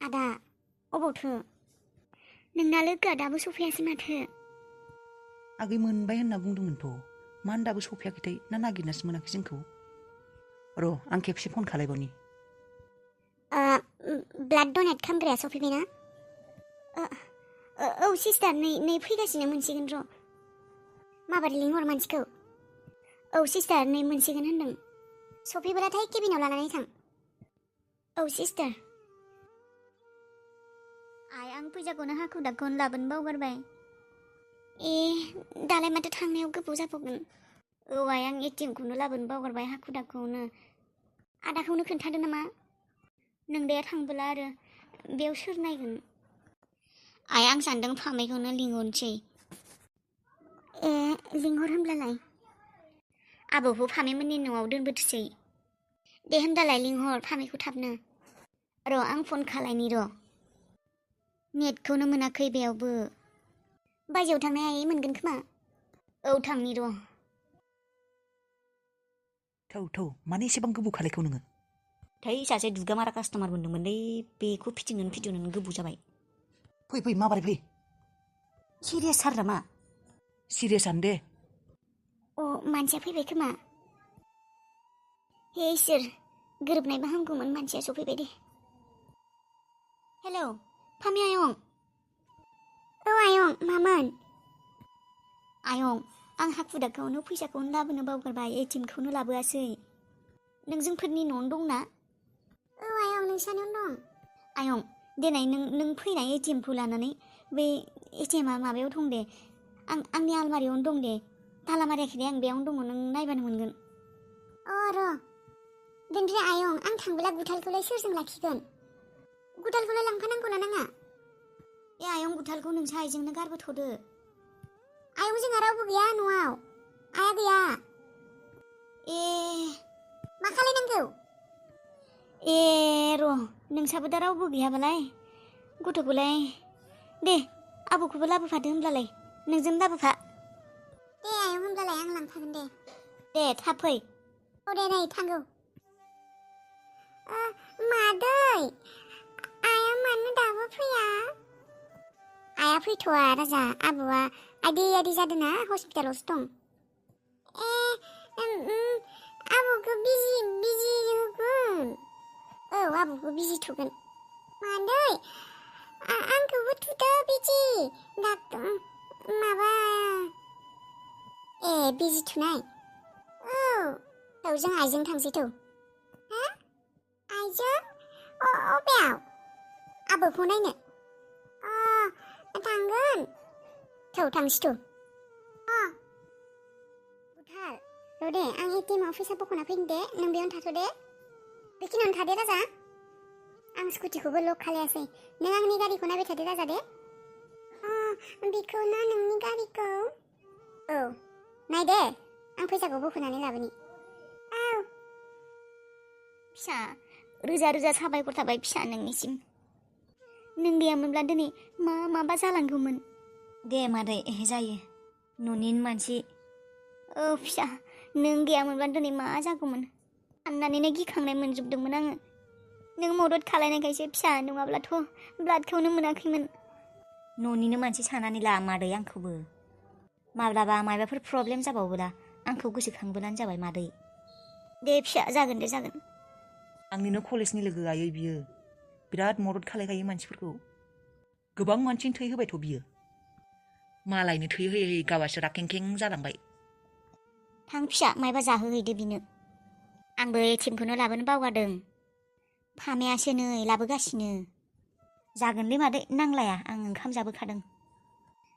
आदा अबावथो नोंना लोगोआ दाबो सफैयासै माथो आगै मोनबाय होनना बुंदोंमोनथ' मानो दाबो सफैयाखैथाय ना नागिरनासो मोनाखै जोंखौ र' आं खेबसे फन खालायबावनि ब्लाड डनेट खालामग्राया सफैबायना औ सिस्टार नै फैगासिनो मोनसिगोन र' माबारै लिंहर मानसिखौ औ सिस्टार नै मोनसिगोन होनदों सफैब्लाथाय केबिनाव लानानै थां औ सिस्टार आइ आं फैसाखौनो हाखु दाखुखौनो लाबोनो बावगारबाय दालाय माथो थांनायाव गोबाव जाबावगोन औ आइ आं एटिएमखौनो लाबोनो बावगारबाय हाखु दाखुखौनो आदाखौनो खोन्थादो नामा नोंदाया थांबोला आरो बेयाव सोर नायगोन आइ आं सानदों फामेखौनो लिंहरनोसै लिंहर होनब्लालाय आबौखौ फामेमोननि न'आव दोनबोथोसै दे होनब्लालाय लिंहर फामेखौ थाबनो र' आं फन खालायनि र' नेटखौनो मोनाखै बेयावबो बायजोआव थांनो हायै मोनगोन खोमा औ थांनि र' थौ मानो एसेबां गोबाव खालायखौ नोङो थै सासे दुगामारा कास्टमार मोनदोंमोनलै बेखौ फिदिंनानै गोबाव जाबाय फै माबारै फै सिरियास सार नामा सिरियासआनो दे मानसिया फैबाय खोमा हे इसोर गोरोबनायबा हामगौमोन मानसिया सफैबाय दे हेलौ फामि आयं औ आयं मामोन आयं आं हाखु दाखुआवनो फैसाखौनो लाबोनो बावगारबाय एटिएमखौनो लाबोआसै नों जोंफोरनि न'आवनो दंना औ आयं नोंसानियावनो दं आयं देनाय नों फैनाय एटिएमखौ लानानै बे एटिएमआ माबायाव दं दे आंनि आलमारियावनो दं दे ताला मारियाखै दे आं बेयावनो दङ नों नायबानो मोनगोन र' बेनिफ्राय आयं आं थांब्ला गुथालखौलाय सोरजों लाखिगोन गुथालखौलाय लांफानांगौ ना नाङा आयं गुथालखौ नोंसा आइजोंनो गारबोथ'दो आयं जोंहा रावबो गैया न'आव आइया गैया मा खालायनांगौ र' नोंसाबो दा रावबो गैयाबालाय गथ'खौलाय दे आबौखौबो लाबोफादो होनब्लालाय नोंजों लाबोफा दे आयं होनब्लालाय आं लांफागोन दे थाब फै दे नै थांगौ मादै आइया मानो दाबो फैया आइया फैथ'वा राजा आबौआ आदै जादोंना हस्पिटालावसो दं आबौखौ बिजि होगोन औ आबौखौ बिजि थुगोन मादै आंखौबो थुदो बिजि डाक्टर माबा बिजि थुनाय औ जों आइजों थांसैथ' हा आइजों अबेयाव आबौखौ नायनो थांगोन थांसैथ' बुथार र' दे आं एटिएमआव फैसा बख'ना फैनो दे नों बेयावनो थाथ' दे बेखिनियावनो थादे राजा आं स्कुटिखौबो लक खालायासै नों आंनि गारिखौ नायबाय थादे राजा दे बेखौ ना नोंनि गारिखौ औ नाय दे आं फैसाखौ बख'नानै लाबोनि औ फिसा रोजा रोजा साबायखर थाबाय फिसा नोंनिसिम नों गैयामोनब्ला दिनै माबा जालांगौमोन दे मादै जायो न'निनो मानसि औ फिसा नों गैयामोनब्ला दिनै मा जागौमोन साननानैनो गिखांनाय मोनजोबदोंमोन आङो नों मदद खालायनायखायसो फिसा नङाब्लाथ' ब्लाडखौनो मोनाखैमोन न'निनो मानसि सानानै ला मादै आंखौबो माब्लाबा माबाफोर प्रब्लेम जाबावोला आंखौ गोसोखांबोलानो जाबाय मादै दे फिसा जागोन दे जागोन आंनिनो कलेजनि लोगो आयै बियो बिराद मदद खालायखायो मानसिफोरखौ गोबां मानसिनि थै होबायथ' बियो मालायनो थै होयै गावासो राखेंखें जालांबाय थां फिसा मायबा जाहोहैदो बिनो आंबो एटिएमखौनो लाबोनो बावगारदों फामेयासो नै लाबोगासिनो जागोनलै मादै नांलाया आं ओंखाम जाबोखादों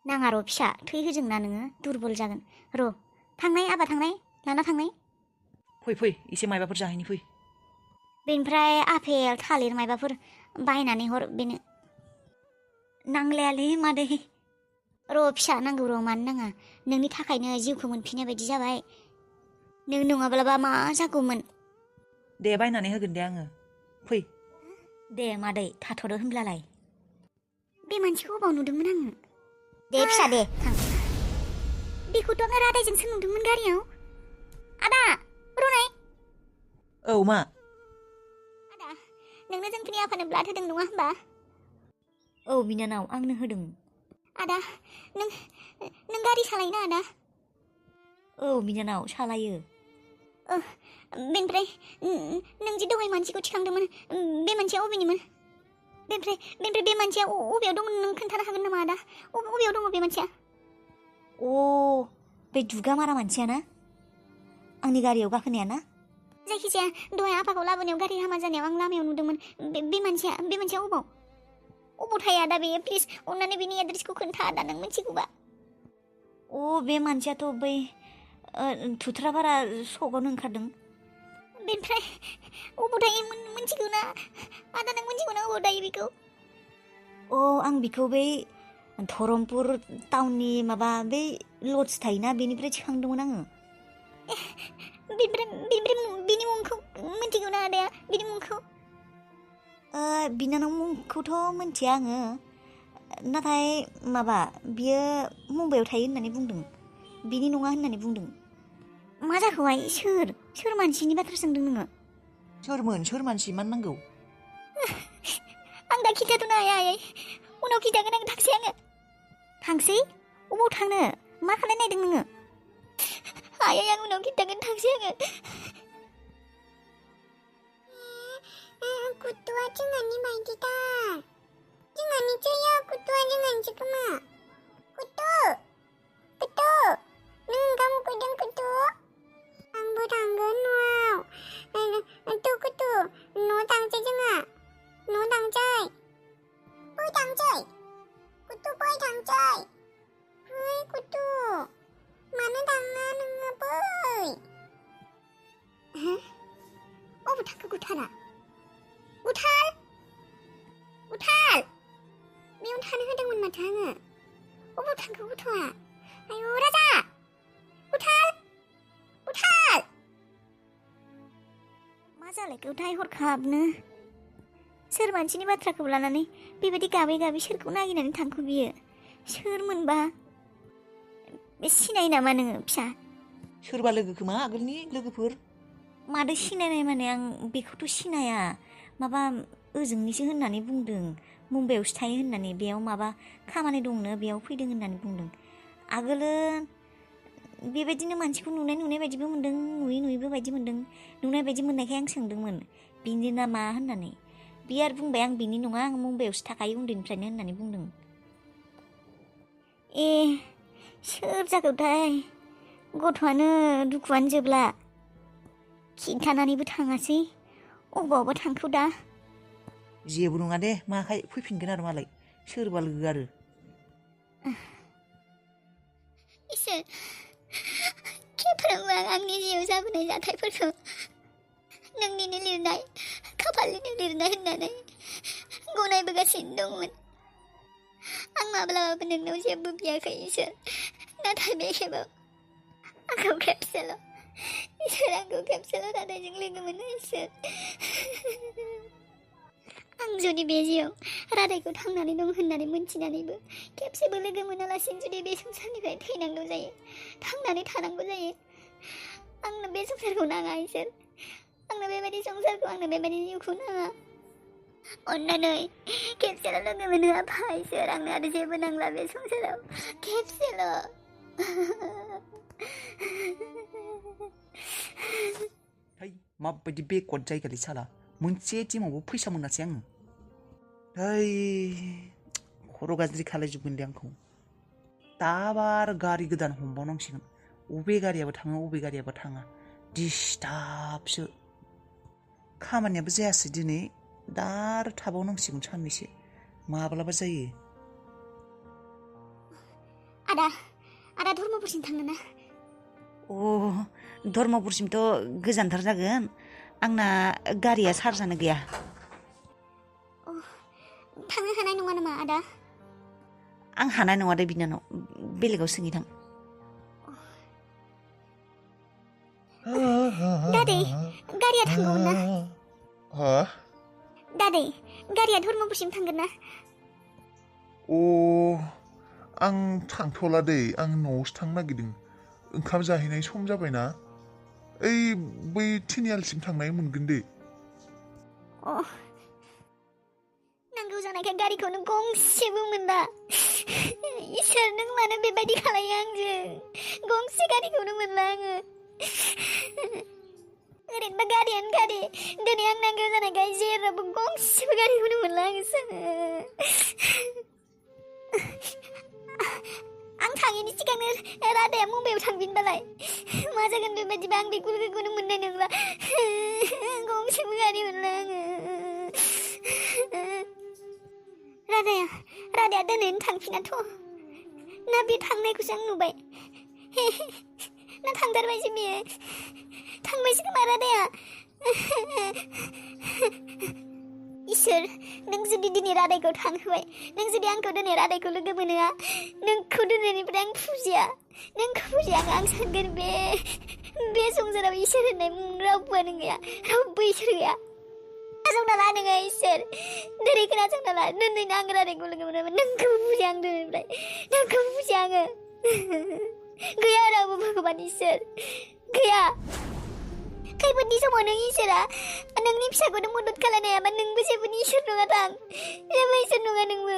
नाङा र' फिसा थै होजोंना नोङो दुरबल जागोन र' थांनाय आबा थांनाय लाना थांनाय फै एसे मायबाफोर जाहैनि फै बेनिफ्राय आफेल थालिर मायबाफोर बायनानै हर बेनो नांलायालै मादै र' फिसा नांगौ र' मानो नाङा नोंनि थाखायनो जिउखौ मोनफिननाय बायदि जाबाय नों नङाब्लाबा मा जागौमोन दे बायनानै होगोन दे आङो फै दे मादै थाथ'दो होनब्लालाय बे मानसिखौ अबाव नुदोंमोन आङो दे फिसा दे थां बेखौथ' आङो रादायजोंसो नुदोंमोन गारियाव आदा रनाय औ मा आदा नोंनो जोंफोरनि आफानो ब्लाड होदों नङा होमबा औ बिनानाव आंनो होदों। आदा नों गारि सालायोना आदा? औ बिनानाव सालायो। बेनिफ्राय नों जे दहाय मानसिखौ थिखांदोंमोन बे मानसिया अबेनिमोन? बेनिफ्राय बे मानसिया अबेयाव दं नों खोन्थानो हागोन नामा आदा? अबेयाव दङ बे मानसिया? बे दुगामारा मानसिया ना? आंनि गारियाव गाखोनाया ना? जायखिजाया दहाय आफाखौ लाबोनायाव गारि हामा जानायाव आं लामायाव नुदोंमोन। बे मानसिया अबाव थायो आदा बेयो? प्लिज अननानै बेनि एड्रेसखौ खोन्था आदा नों मिथिगौबा। बे मानसियाथ' बै थुथ्रापारा सकआवनो ओंखारदों। बेनिफ्राय अबाव थायो मिथिगौ ना आदा? नों मिथिगौ ना अबाव थायो बेखौ? आं बिखौ बै धरमपुर टाउननि माबा बै लज थायोना बेनिफ्राय थिखांदोंमोन आङो। बेनिफ्राय बिनि मुंखौ मिथिगौ ना आदाया? बिनि मुंखौ? बिनानाव मुंखौथ' मिथिया आङो, नाथाय माबा बियो मुम्बाइआव थायो होननानै बुंदों। बिनि नङा होननानै बुंदों। मा जाखोहाय? सोर मानसिनि बाथ्रा सोंदों नोङो? सोर मानसि मान नांगौ? आं दा खिन्थाथ'नो हाया आयै, उनाव खिन्थागोन आं। थांसै आङो। थांसै? अबाव थांनो? मा खालायनो नायदों नोङो? आयै आं उनाव खिन्थागोन, थांसै आङो। कुतुआ जोंहानि बायदिथार। जोंहानि जायो कुतुआ, जोंहानिसो खोमा। कुतु नों ओंखाम उखैदों कुतु? आंबो थांगोन न'आव। कुतु न'आव थांसै जोंहा। न'आव थांसै। फै थांसै। कुतु फै थांसै। फै कुतु। मानो थाङा नोङो? फै। अबाव थांखो गुथाला? गुथाल बेयाव थानो होदोंमोन माथो आङो। अबाव थांखो गथ'आ? आयु राजा! गुथाल मा जालायखोथाय हरखाबनो? सोर मानसिनि बाथ्राखौ लानानै बेबायदि गाबै सोरखौ नागिरनानै थांखो बियो? सोरमोनबा? बे सिनायो नामा नोङो फिसा? सोरबा लोगो खोमा, आगोलनि लोगोफोर। मादो सिनायनाय माने? आं बेखौथ' सिनाया। माबा ओजोंनिसो होननानै बुंदों। मुम्बाइआवसो थायो होननानै, बेयाव माबा खामानि दंनो बेयाव फैदों होननानै बुंदों। आगोलो बेबायदिनो मानसिखौ नुनाय बायदिबो मोन्दों, नुयैबो बायदि मोन्दों। नुनाय बायदि मोननायखाय आं सोंदोंमोन बिनि नामा होननानै। बियो आरो बुंबाय आं बिनि नङा, आं मुम्बाइआवसो थाखायो उन्दैनिफ्रायनो होननानै बुंदों। सोर जागौथाय? गथ'आनो दुखुआनो जोबला। खिन्थानानैबो थाङासै। अबावबा थांखो दा? जेबो नङा दे, माखाय फैफिनगोन आरो मालाय। सोरबा लोगो आरो। इसोर खेफ्रोमो आंनि जिउआव जाबोनाय जाथायफोरखौ नोंनिनो लिरनाय, खाफालनिनो लिरनाय होननानै गनायबोगासिनो दंमोन। आं माब्लाबाबो नोंनाव जेबो बियाखै इसोर, नाथाय बे खेबाव आंखौ खेबसेल' रादायजों लोगो मोनो इसोर। आं जुदि बे जिउआव रादायखौ थांनानै दं होननानै मोनथिनानैबो खेबसेबो लोगो मोनालासिनो जुदि बे संसारनिफ्राय थैनांगौ जायो, थांनानै थानांगौ जायो, आंनो बे संसारखौ नाङा इसोर। आंनो बेबायदि संसारखौ, आंनो बेबायदि जिउखौ नाङा। अन्नानै खेबसेल' लोगो मोनो आफा इसोर। आंनो आरो जेबो नांला बे संसाराव, खेबसेल'। माबायदि बेकवार्ड जायगालै साला। मोनसे टिमावबो फैसा मोनासै आङो। खर' गाज्रि खालायजोबगोन दे आंखौ। दाबार गारि गोदान हमबावनांसिगोन। अबे गारियाबो थाङा। दिस्टार्बसो। खामानियाबो जायासै दिनै। दा आरो थाबावनांसिगोन साननैसो। माब्लाबा जायो। आदा धर्मपुरसिम थांनो ना? धर्मपुरसिमथ' गोजानथार जागोन। आंना गारिया चार्जआनो गैया। थांनो हानाय नङा नामा आदा? आं हानाय नङा दे बिनानाव, बेलेगाव सोंहैथां। दादै गारिया थांगौमोन ना? दादै गारिया धर्मपुरसिम थांगोन ना? आं थांथ'ला दै, आं न'आवसो थांनो नागिरदों। ओंखाम जाहैनाय सम जाबायना। बै थिनियालिसिम थांनाय मोनगोन दे। नांगौ जानायखाय गारिखौनो गंसेबो मोनला इसोर नों मानो बेबायदि खालायो आंजों गंसे गारिखौनो मोनला आङो ओरैनोबा गारियानो गारि दिनै आं नांगौ जानायखाय जेरावबो गंसेबो गारिखौनो मोनला आङो आं थाङैनि सिगांनो रादाया मुम्बाइआव थांफिनबालाय मा जागोन बेबायदिबा आं बेखौनो मोननाय नंला गंसेबो गारि मोनला आङो रादाया दिनैनो थांफिनाथ' ना बे थांनायखौसो आं नुबाय ना थांथारबायसो बेयो थांबायसो खोमा रादाया इसोर नों जुदि दिनै रादायखौ थांहोबाय नों जुदि आंखौ दिनै रादायखौ लोगो मोनोआ नोंखौ दिनैनिफ्राय आं फुजिया नोंखौ फुजियाखै आं सानगोन बे संसाराव इसोर होननाय रावबोआनो गैया रावबो इसोर गैया खोनासंना ला नोङो इसोर दिनै खोनासंना ला दिनैनो आं रादायखौ लोगो मोनोमोन नोंखौ फुजिया आं दिनैनिफ्राय नोंखौ फुजिया आङो गैया रावबो भगबान इसोर गैया खैफोदनि समाव नों इसोरा नोंनि फिसाखौनो मदद खालायनो हायाबा नोंबो जेबोनि इसोर नङा दां जेबो इसोर नङा नोंबो